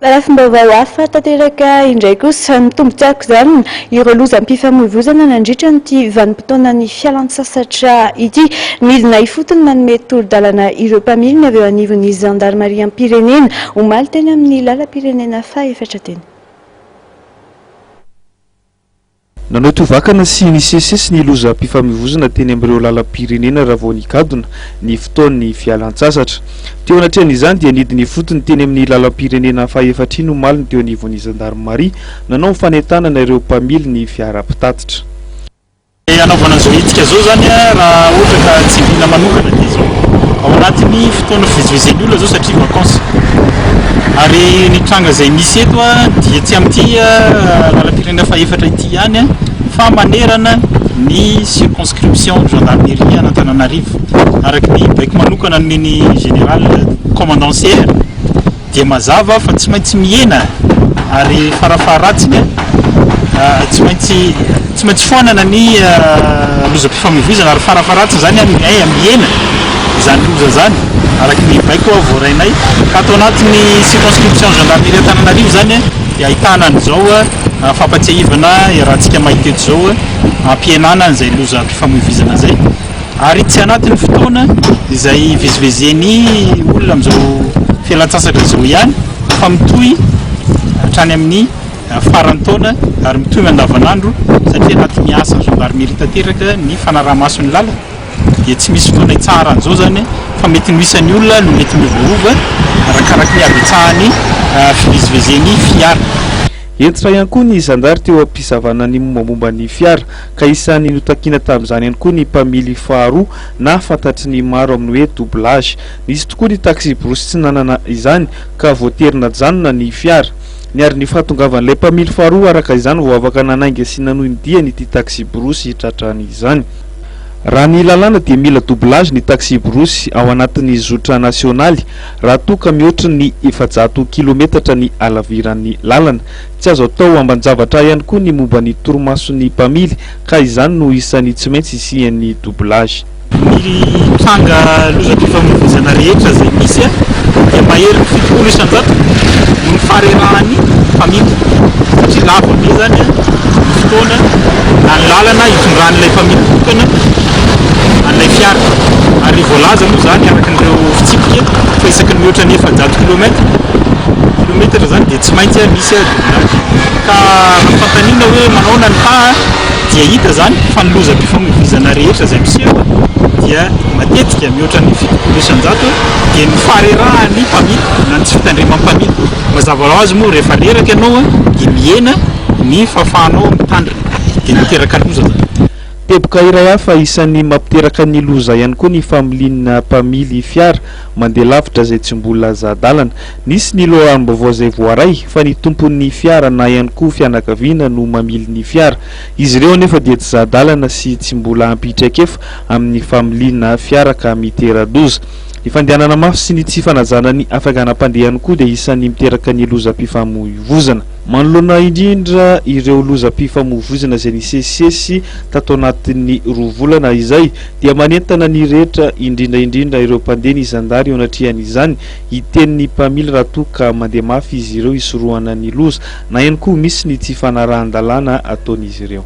Lafim-baovao hafa tanteraka indray kosa, mitombo tsy araka izany ireo lozam-pifamoivoizana nandritra an'ity vanim-potoanan'ny fialantsasatra ity. Midina ifotony manome tolo-dalana ireo mpamily ny avy eo anivon'ny zandarimariam-pirenena, omaly teny amin'ny lalam-pirenena fahefatra teny. Nanao tovakana sy nisesisesy ny lozam-pifamoivozana teny amin'ireo lalam-pirenena raha vao nigadona ny fotoan'ny fialan-tsasatra. Teo anatrehan'izany dia nidina ifotony teny amin'ny lalam-pirenena fahefatra iny omaly ny teo anivon'ny zandarimaria nanao ny fanentanana ireo mpamily ny fiara mpitatitra. Ny hanaovana an'izao hetsika izao izany raha ohatra ka tsindriana manokana dia izao, ao anatin'ny fotoana fivezivezen'ny olona izao satria vacances ary ny tranga izay misy eto dia tsy amin'ity lalam-pirenena fahefatra ity ihany fa manerana ny circonscription gendarmerie an'Antananarivo araka ny baiko manokana nomen'ny général commandant CR dia mazava fa tsy maintsy mihena ary farafaharatsiny tsy maintsy tsy maintsy foanana ny lozam-pifamoivoizana ary farafaharatsiny izany mihena izany loza izany araka ny baiko voarainay ka ato anatin'ny circonscription gendarmerie Antananarivo izany dia ahitana an'izao fampatsiahivana iarahantsika mahita eto izao hampihenana an'izay lozam-pifamoivoizana izay. Ary tsy anatin'ny fotoana izay hivezivezen'ny olona amin'izao fialan-tsasatra izao ihany fa mitohy hatrany amin'ny faran'ny taona ary mitohy mandavanandro satria anatin'ny asan'ny gendarmerie tanteraka ny fanaraha-maso ny lalana dia tsy misy fotoana hitsaharan'izao izany fa mety ny isan'ny olona no mety miovaova arakaraky ny habetsahan'ny fivezivezen'ny fiara. Hentitra ihany koa ny zandary teo am-pisavana ny mombamomba ny fiara, ka isan'ny notakiana tamin'izany ihany koa ny mpamily faharoa na fantatry ny maro amin'ny hoe doublage. Nisy tokoa ny taksiborosy tsy nanana izany ka voatery najanona ny fiara. Niandry ny fahatongavan'ilay mpamily faharoa araka izany vao afaka nanainga sy nanohy ny diany ity taksiborosy tratran'izany. Raha ny lalàna dia mila doublage ny taksiborosy ao anatin'ny zotra nasionaly raha toa ka mihoatry ny 400 kilometatra ny halaviran'ny lalana. Tsy azo atao amban-javatra ihany koa ny momba ny torimason'ny mpamily ka izany no isan'ny tsy maintsy hisian'ny doublage. Ny tranga lozam-pifamoivoizana rehetra izay misy dia maherin'ny 70% noho ny faharerahan'ny mpamily satria lava be izany ny fotoana na ny lalana hitondran'ilay mpamily tokana an'ilay fiara ary voalaza moa izany araka an'ireo fitsipika fa isaky ny mihoatra ny 400 kilomètre kilometatra izany dia tsy maintsy misy doublage ka raha ny fanontaniana hoe manaona ny taha dia hita izany fa ny lozam-pifamoivoizana rehetra izay miseho dia matetika mihoatra ny 70% dia ny faharerahan'ny mpamily na ny tsy fitandreman'ny mpamily. Mazava ho azy moa rehefa reraka ianao dia mihena ny fahafahanao mitandrina dia miteraka loza izany. Teboka iray hafa isan'ny mampiteraka ny loza ihany koa ny familiana mpamily fiara mandeha lavitra izay tsy mbola za-dalana. Nisy ny loharanom-baovao izay voaray fa ny tompon'ny fiara na ihany koa fianakaviana no mamily ny fiara. Izy ireo anefa dia tsy za-dalana sy tsy mbola ampy traikefa amin'ny familiana fiara ka mitera-doza. Ny fandehanana mafy sy ny tsy fanajana ny hafainganam-pandeha ihany koa dia isan'ny miteraka ny lozam-pifamoivoizana. Manoloana indrindra ireo lozam-pifamoivoizana izay nisesisesy tato anatin'ny roa volana izay dia manentana ny rehetra indrindra indrindra ireo mpandeha ny zandary eo anatrehan'izany hiteny ny mpamily raha toa ka mandeha mafy izy ireo hisorohana ny loza na ihany koa misy ny tsy fanarahan-dalàna ataon'izy ireo.